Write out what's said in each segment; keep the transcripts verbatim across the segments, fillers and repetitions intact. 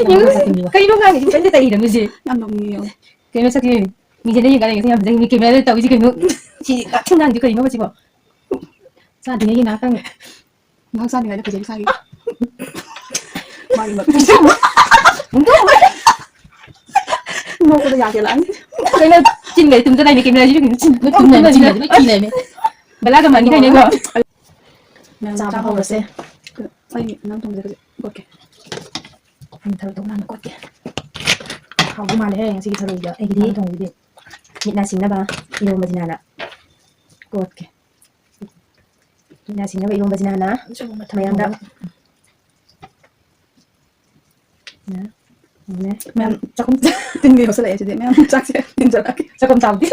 ꯀꯩꯅꯣ ꯉꯥꯡꯉꯤꯁꯤ? ꯀꯩꯅꯣ ꯉꯥꯡꯉꯤꯁꯤ? ꯀꯩꯅꯣ ꯇꯧꯔꯤꯔꯣ ꯃꯤꯁꯦ? ꯌꯥꯝ ꯅꯣꯛꯅꯤꯡꯉꯦ꯫ ꯀꯩꯅꯣ ꯁꯛꯁꯤ? ꯃꯤꯡꯁꯦꯜꯗ ꯌꯦꯡꯉꯀꯥꯟꯗ ꯌꯦꯡꯉꯁꯤ ꯌꯥꯝ ꯐꯖꯩ꯫ ꯃꯤ ꯀꯦꯃꯦꯔꯥꯗ ꯇꯧꯔꯤꯁꯤ ꯀꯩꯅꯣ? ꯁꯤ ꯉꯥꯛꯁꯪ ꯉꯥꯡꯉꯤꯁꯤ ꯀꯩꯅꯣꯕ ꯁꯤꯕꯣ? ꯆꯥꯗ꯭ꯔꯤꯉꯩꯒꯤ ꯉꯥꯏꯍꯥꯛꯇꯪ꯫ ꯉꯥꯏꯍꯥꯛ ꯆꯥꯗ꯭ꯔꯤꯉꯩꯗ ꯐꯖꯩ ꯏꯁꯥꯒꯤ꯫ ꯃꯥꯒꯤ ꯃ-, ꯅꯣꯛꯄꯗ ꯌꯥ ꯀꯦꯜꯂꯛꯑꯅꯤ꯫ ꯀꯩꯅꯣ ꯆꯤꯟꯒ ꯇꯨꯝꯖꯗꯥꯏꯅꯦ ꯀꯦꯃꯦꯔꯥꯁꯤꯁꯨ ꯀꯩꯅꯣ ꯆꯤꯟ ꯇꯨꯝꯅꯕ ꯆꯤꯟ ꯂꯩꯕ ꯂꯣꯏ ꯊꯤꯅꯩꯅꯦ꯫ ꯕꯂꯥꯒ ꯃꯥꯟꯈꯤꯗꯥꯏꯅꯦꯀꯣ? ꯃꯌꯥꯝ ꯆꯥꯕ ꯆꯥꯕ ꯍꯧꯔꯁꯦ꯫ ꯍꯧꯔꯁꯦ꯫ ꯑꯩ ꯅꯪ ꯊꯣꯡꯖꯔꯒꯦ꯫ ꯀꯣꯠꯀꯦ꯫ ꯎꯝ, ꯊꯔꯣꯏ ꯊꯣꯡ ꯃꯥꯅ ꯀꯣꯠꯀꯦ꯫ ꯍꯥꯎꯗꯧ ꯃꯥꯜꯂꯦꯍꯦ ꯉꯁꯤꯒꯤ ꯊꯔꯣꯏꯗꯣ꯫ ꯑꯩꯒꯤꯗꯤ ꯃꯥꯅ ꯊꯣꯡꯕꯗꯤ ꯃꯤꯠ ꯅꯥ ꯁꯤꯡꯅꯕ ꯏꯔꯣꯝꯕꯁꯤꯅ ꯍꯥꯟꯅ ꯀꯣꯠꯀꯦ꯫ ꯃꯤꯠ ꯅꯥ ꯁꯤꯡꯅꯕ ꯏꯔꯣꯝꯕꯁꯤꯅ ꯍꯥꯟꯅ ꯃꯌꯥꯝꯗ꯫ ꯃꯌꯥꯝ ꯆꯥꯛꯈꯨꯝ ꯇꯤꯟꯒ ꯌꯣꯠꯁꯜꯂꯛꯑꯦ ꯁꯤꯗꯤ꯫ ꯃꯌꯥꯝ ꯆꯥꯛꯁꯦ ꯊꯤꯟꯖꯜꯂꯛꯑꯒꯦ꯫ ꯆꯥꯛꯈꯨꯝ ꯆꯥꯎꯗꯤ꯫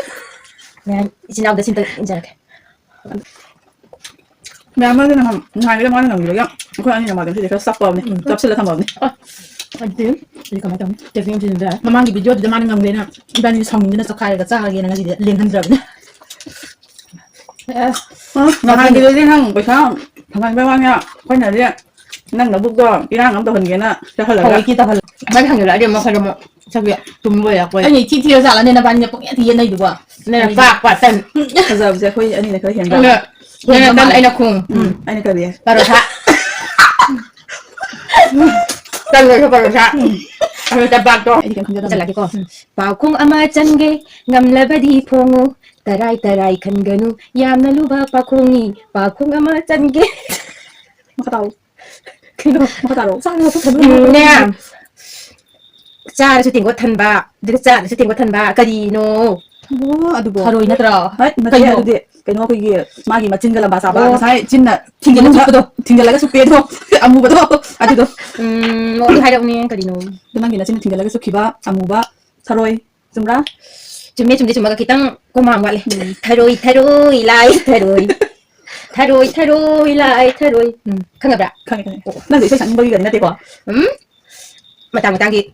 ꯃꯌꯥꯝ ꯏꯆꯤꯟ ꯏꯅꯥꯎꯗ ꯁꯤꯟꯇ ꯏꯟꯖꯔꯛꯀꯦ꯫ ꯃꯌꯥꯝ ꯑꯃꯅ ꯅꯍꯥꯟ, ꯅꯍꯥꯟꯒꯤꯗ ꯃꯥꯅ ꯉꯝꯈꯤꯕꯒꯤ ꯑꯩꯈꯣꯏ ꯑꯅꯤꯅ ꯃꯥꯗꯣ ꯁꯤꯁꯦ ꯈꯔ ꯆꯞꯄꯕꯅꯦ, ꯎꯝ꯫ ꯆꯞꯁꯤꯜꯂ ꯊꯝꯃꯕꯅꯦ꯫ ꯑ, ꯑꯗꯨꯗꯤ ꯑꯩ ꯀꯃꯥꯏꯅ ꯇꯧꯅꯤ? ꯇꯦꯛꯁꯤꯡ ꯑꯃ ꯁꯤꯖꯤꯟꯅꯗ ꯌꯥꯔꯦ꯫ ꯃꯃꯥꯡꯒꯤ ꯚꯤꯗꯤꯑꯣꯗꯨꯗ ꯃꯥꯅ ꯉꯝꯈ꯭ꯔꯦꯅ ꯏꯕꯥꯅꯤ ꯁꯥꯎꯅꯤꯡꯗꯅ ꯆꯞꯈꯥꯏꯔꯒ ꯆꯥꯔꯒꯦꯅ ꯉꯁꯤꯗꯤ ꯂꯦꯡꯍꯟꯗ꯭ꯔꯕꯅꯦ꯫ ꯑꯦ, ꯑ, ꯅꯍꯥꯟꯒꯤꯗꯨꯗꯤ ꯅꯪ ꯄꯩꯁꯥ ꯐꯪꯍꯟꯕꯩ ꯋꯥꯅꯤ, ꯑꯩꯈꯣꯏꯅꯗꯤ ꯅꯪ ꯅꯕꯨꯛꯇꯣ ꯏꯔꯥꯡ ꯑꯃ ꯇꯧꯍꯟꯒꯦꯅ ꯆꯠꯍꯜꯂꯒ꯫ ꯍꯧꯖꯤꯛꯇꯤ ꯇꯧꯍꯜꯂꯣ꯫ ꯃꯥꯅ ꯍꯪꯖꯜꯂꯛꯑꯗꯤ ꯑꯃꯨꯛ ꯑꯩꯈꯣꯏꯗ ꯑꯃꯨꯛ ꯁꯛꯁꯦ ꯇꯨꯝꯕ ꯌꯥꯄꯣꯏ꯫ ꯑꯩꯅ ꯏꯊꯤ ꯊꯤꯔ ꯖꯥꯠꯂꯅꯦ ꯅꯕꯥꯅꯤꯅ ꯄꯪꯌꯦꯠꯇ ꯌꯦꯠꯅꯩꯗꯨꯕꯣ? ꯅꯪꯅ ꯄꯥꯛ ꯄꯥꯛ ꯇꯟ꯫ ꯐꯖꯕꯁꯦ ꯑꯩꯈꯣꯏ ꯑꯅꯤꯅ ꯈꯔ ꯍꯦꯟꯕ꯫ ꯑꯩꯅ, ꯅꯪꯅ ꯇꯟ, ꯑꯩꯅ ꯈꯣꯡ꯫ ꯎꯝ, ꯑꯩꯅ ꯀꯔꯤ? ꯄꯔꯣꯊꯥ꯫ ꯇꯟ ꯑꯣꯏꯔꯁꯨ ꯄꯔꯣꯊꯥ꯫ ꯎꯝ꯫ ꯑꯗꯨ ꯆꯕꯥꯛꯇꯣ꯫ ꯑꯩꯗꯤ ꯀꯩꯝ ꯈꯟꯖꯗꯕꯅꯦ꯫ ꯆꯠꯂꯒꯦꯀꯣ꯫ ꯎꯝ꯫ ꯄꯥꯎꯈꯣꯡ ꯑꯃ ꯆꯟꯒꯦ, ꯉꯝꯂꯕꯗꯤ ꯐꯣꯡꯉꯨ, ꯇꯔꯥꯏ ꯇꯔꯥꯏ ꯈꯟꯒꯅꯨ, ꯌꯥꯝꯅ ꯂꯨꯕ ꯄꯥꯎꯈꯣꯡꯅꯤ, ꯄꯥꯎꯈꯣꯡ ꯑꯃ ꯆꯟꯒꯦ꯫ ꯃꯈꯥ ꯇꯥꯔꯣ꯫ ꯀꯩꯅꯣ? ꯃꯈꯥ ꯇꯥꯔꯣ꯫ ꯆꯥꯔꯒ ꯄꯨꯛ ꯊꯟꯕ ꯎꯝ, ꯅꯦ꯫ ꯆꯥꯔꯁꯨ ꯇꯦꯡꯀꯣꯠ ꯊꯟꯕ, ꯑꯗꯨꯒ ꯆꯥꯗ꯭ꯔꯁꯨ ꯇꯦꯡꯀꯣꯠ ꯊꯟꯕ, ꯀꯔꯤꯅꯣ? ꯑꯣ, ꯑꯗꯨꯕꯣ꯫ ꯊꯔꯣꯏ ꯅꯠꯇ꯭ꯔꯣ? ꯍꯣꯏ, ꯅꯠꯇꯦ, ꯀꯩꯅꯣ? ꯑꯗꯨꯗꯤ ꯀꯩꯅꯣ, ꯑꯩꯈꯣꯏꯒꯤ ꯃꯥꯒꯤ ꯃꯆꯤꯟꯒ ꯂꯝꯕꯥ ꯆꯥꯕ, ꯑꯣ꯫ ꯉꯁꯥꯏ ꯆꯤꯟꯅ ꯊꯤꯡꯖꯤꯜꯂꯒ ꯃꯅꯨꯡ ꯆꯨꯞꯄꯗꯣ? ꯊꯤꯡꯖꯤꯜꯂꯒ ꯆꯨꯞꯄꯦ ꯑꯗꯣ, ꯑꯃꯨꯕꯗꯣ, ꯑꯗꯨꯗꯣ꯫ ꯎꯝ, ꯑꯣ, ꯑꯗꯨ ꯍꯥꯏꯔꯛꯎꯅꯦ, ꯀꯔꯤꯅꯣ? ꯑꯗꯨ ꯅꯪꯒꯤ ꯅꯆꯤꯟꯅ ꯊꯤꯡꯖꯤꯜꯂꯒ ꯆꯨꯞꯈꯤꯕ ꯑꯃꯨꯕ ꯊꯔꯣꯏ, ꯆꯨꯝꯕ꯭ꯔꯥ? ꯆꯨꯝꯃꯦ, ꯆꯨꯝꯗꯤ ꯆꯨꯝꯃꯒ ꯈꯤꯇꯪ ꯀꯣꯃꯥꯡ ꯋꯥꯠꯂꯦ꯫ ꯎꯝ꯫ ꯊꯔꯣꯏ, ꯊꯔꯣꯏ, ꯂꯥꯏ ꯊꯔꯣꯏ꯫ ꯊꯔꯣꯏ, ꯊꯔꯣꯏ, ꯂꯥꯏ ꯊꯔꯣꯏ꯫ ꯎꯝ, ꯈꯪꯉꯕ꯭ꯔꯥ? ꯈꯪꯉꯦ, ꯈꯪꯉꯦ꯫ ꯑꯣ꯫ ꯅꯪꯁꯨ ꯏꯁꯩ ꯁꯛꯅꯤꯡꯕꯒꯤꯒꯗꯤ ꯅꯠꯇꯦꯀꯣ? ꯎꯝ꯫ ꯃꯇꯥꯡ ꯃꯇꯥꯡꯒꯤ꯫